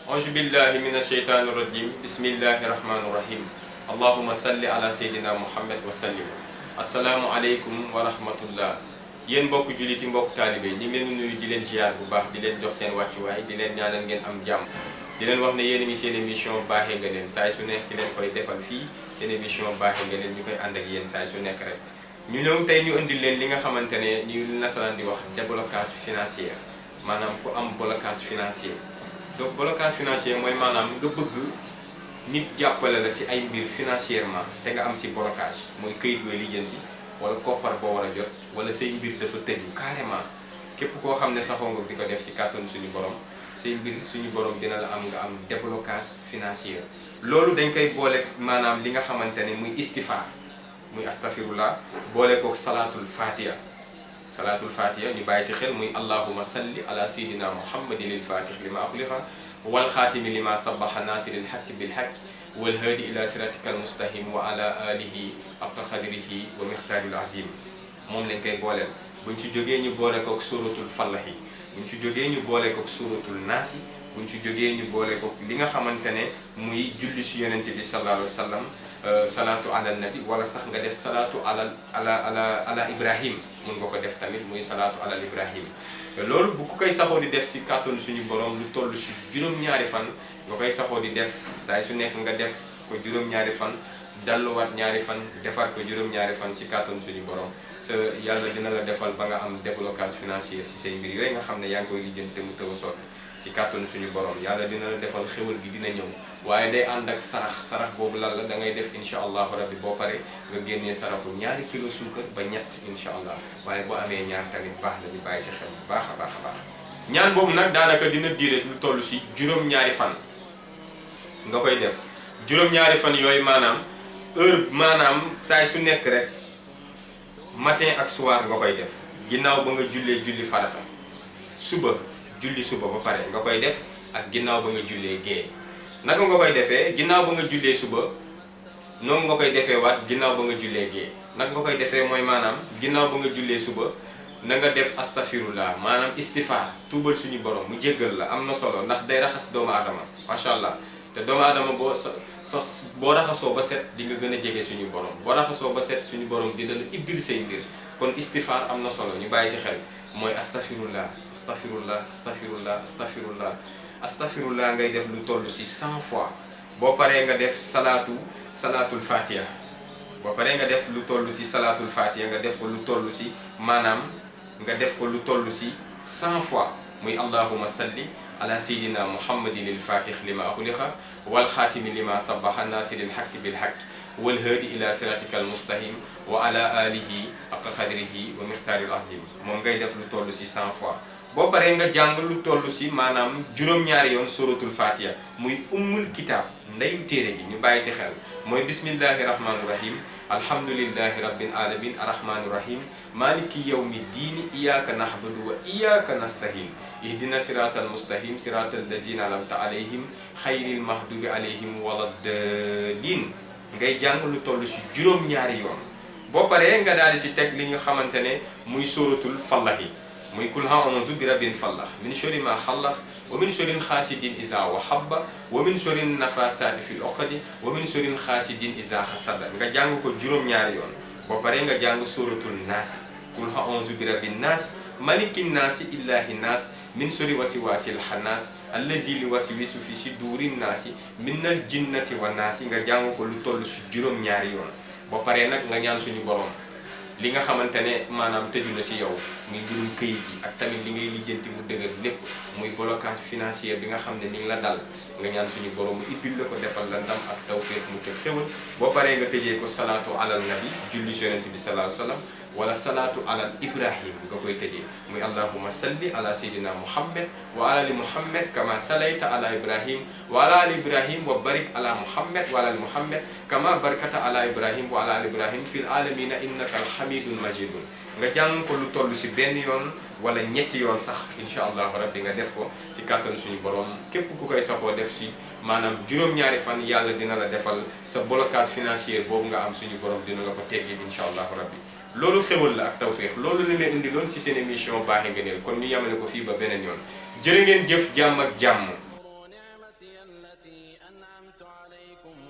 auzu billahi min asheytaani rajim bismillahi rahmaani rahim allahuma salli ala seydina muhammad wa sallim. asalaamu aleykum wa rahmatullah. yéen mbokk jullit yi mbokk taalibe ñi ngi leen nuyu di leen ziar bu baax di leen jox seen wàccuwaay di leen ñaanal ngeen am jàmm di leen wax ne yéen a ngi seen émission baaxee nga leen saay su nekk di leen koy defal fii seen émission baaxee nga leen ñu koy ànd ak yéen saay su nekk rek ñu ñëw tey ñu indil leen li nga xamante ne ñu nasaraan di wax déblocage financier maanaam ku am blocage financier. donc blocage financier mooy maanaam nga bëgg nit jàppale la si ay mbir financièrement te nga am si blocage mooy këyit gooy lijjanti wala koppar boo war a jot wala say mbir dafa tëju carrément képp koo xam ne saxoo nga di ko def si kàttanu suñu borom say mbir suñu borom dina la am nga am déblocage financier. loolu dañ koy booleeg maanaam li nga xamante ne muy istifaar muy astafirullah boole koog salaatul fatiha. salaatul fatiha ñu bàyyi si xel muy allahuma salli ala sayidina muhammadin il fatih lima axliqa wal xaatimi lima sabaxa nasiril xaqi bil xaqi wal haadi ila siratika al mustahim wa ala alihi abta xadrihi wa mixtaaril azim. moom lañ koy booleel buñ ci jógee ñu boole koog suratul fallahi buñ ci jógee ñu boole koog suratul naasi buñ ci jógee ñu boole koog li nga xamante ne muy julli si yonente bi sallallahu alayhi wa sallam salaatu ala nabi wala sax nga def salaatu ala ibrahim mun nga ko def tamit muy salaatu ala ibrahim. loolu bu ku koy saxoo di def si kàttanu suñu borom lu toll si juróom-ñaari fan nga koy saxoo di def saa su nekk nga def ko juróom-ñaari fan dalluwaat ñaari fan defar ko juróom-ñaari fan si kàttanu suñu borom sa yàlla dina la defal ba nga am déblocage financier si say mbir yooyu nga xam ne yaa ngi koy lijjanti te mu tëw a sotti si kàttanu suñu borom yàlla dina la defal xéwal gi dina ñëw waaye day ànd ak sarax boobu lan la da ngay def incha allahu rabbi boo pare nga génnee saraxu ñaari kilo suukar ba ñett incha allah waaye boo amee ñaar tamit baax na ñu bàyyi si xel bu baax a baax a baax. ñaan boobu nag daanaka dina diire lu toll si juróom-ñaari fan nga koy def juróom-ñaari fan yooyu maanaam heure maanaam saay su nekk rek matin ak soir nga koy def ginnaaw ba nga julli farata suba julli suba ba pare nga koy def ak ginnaaw ba nga jullee gée. naka nga koy defee ginnaaw ba nga jullee suba noonu nga koy defee waat ginnaaw ba nga jullee gée. naka nga koy defee mooy maanaam ginnaaw ba nga jullee suba na nga def astafirullah maanaam istifaar tuubal suñu borom mu jéggal la am na solo ndax day raxas doomu aadama macha allah te doomu aadama boo raxasoo ba set di nga gën a jege suñu borom boo raxasoo ba set suñu borom dina la ibbil say mbir kon istifaar am na solo ñu bàyyi si xel mooy astafirullah astafirullah astafirullah astafirullah astafirullah ngay def lu toll si 100 fois boo paree nga def salaatul fatiha boo paree nga def lu toll si salaatul fatiha nga def ko lu toll si maanaam nga def ko lu toll si 100 fois muy allahuma salli ala sayidina muhammadin il fatih lima axuliqa wal xaatimi lima sabaxa nasiril xaqi bil xaqi wal haadi ila siratika al mustahim wa ala alihi aqa xadrihi wa mixtaaril azim. moom ngay def lu toll si 100 fois boo paree nga jàng lu toll si maanaam juróom-ñaari yoon suratul fatiha muy ummul kitab ndeyu téere gi ñu bàyyi si xel mooy bismillahi rahmaani rahim alhamdulillahi rabbil alamin arrahmaani rahim maliki yawmi diini iyaka nahbudu wa iyaka nastahin ihdina siratal mustahim siratal lazina an'amta alayhim xayril mahdubi alayhim waladdaalin. ngay jàng lu toll si juróom-ñaari yoon boo paree nga daal di si teg li nga xamante ne muy suratul fallahi muy kul a'uuzu bi rabbil falaq min sharri ma xalaq wa min sharri xaasidin iza wahabba wa min sharri nafasaati fil uqadi wa min sharri xaasidin iza xasada. nga jàng ko juróom-ñaari yoon boo paree nga jàng suratul naas kul a'uuzu bi rabbin naas malikin naasi illahi naas min sharri waswasil xannaas allazi li waswisu fi sudurin naasi minal jinnati wa naasi. nga jàng ko lu toll si juróom-ñaari yoon boo paree nag nga ñaan suñu borom li nga xamante ne maanaam tëju na si yow muy mbirum këyit yi ak tamit li ngay lijjanti mu dëgër lépp muy blocage financier bi nga xam ne ni la dal nga ñaan suñu borom mu ibbil la ko defal la ndam ak tawféex mu tëj xéwal boo paree nga tëjee ko salaatu alal nabi julli si yonent bi sallallahu alayhi wa sallam wala salaatu alal ibrahim nga koy tëjee muy allahuma salli ala sayidina muhammad wa ala ali muhammad kama salayta ala ibrahim wa ala ali ibrahim wa barik ala muhammad wa ala ali muhammad kama barakata ala ibrahim wa ala ali ibrahim fil alamina innaka alhamidun majidun. nga jàng ko lu toll si benn yoon wala ñetti yoon sax incha allahu rabbi nga def ko si kàttanu suñu borom képp ku koy saxoo def si maanaam juróom-ñaari fan yàlla dina la defal sa blocage financier boobu nga am suñu borom dina la ko teggi incha allahu rabbi. loolu xewal la ak tawféex loolu la leen indi loon si seen émission baaxe ngëneel kon ñu yamale ko fii ba beneen yoon jërë ngeen jëf jàmm ak jàmm. التي أنعمت عليكم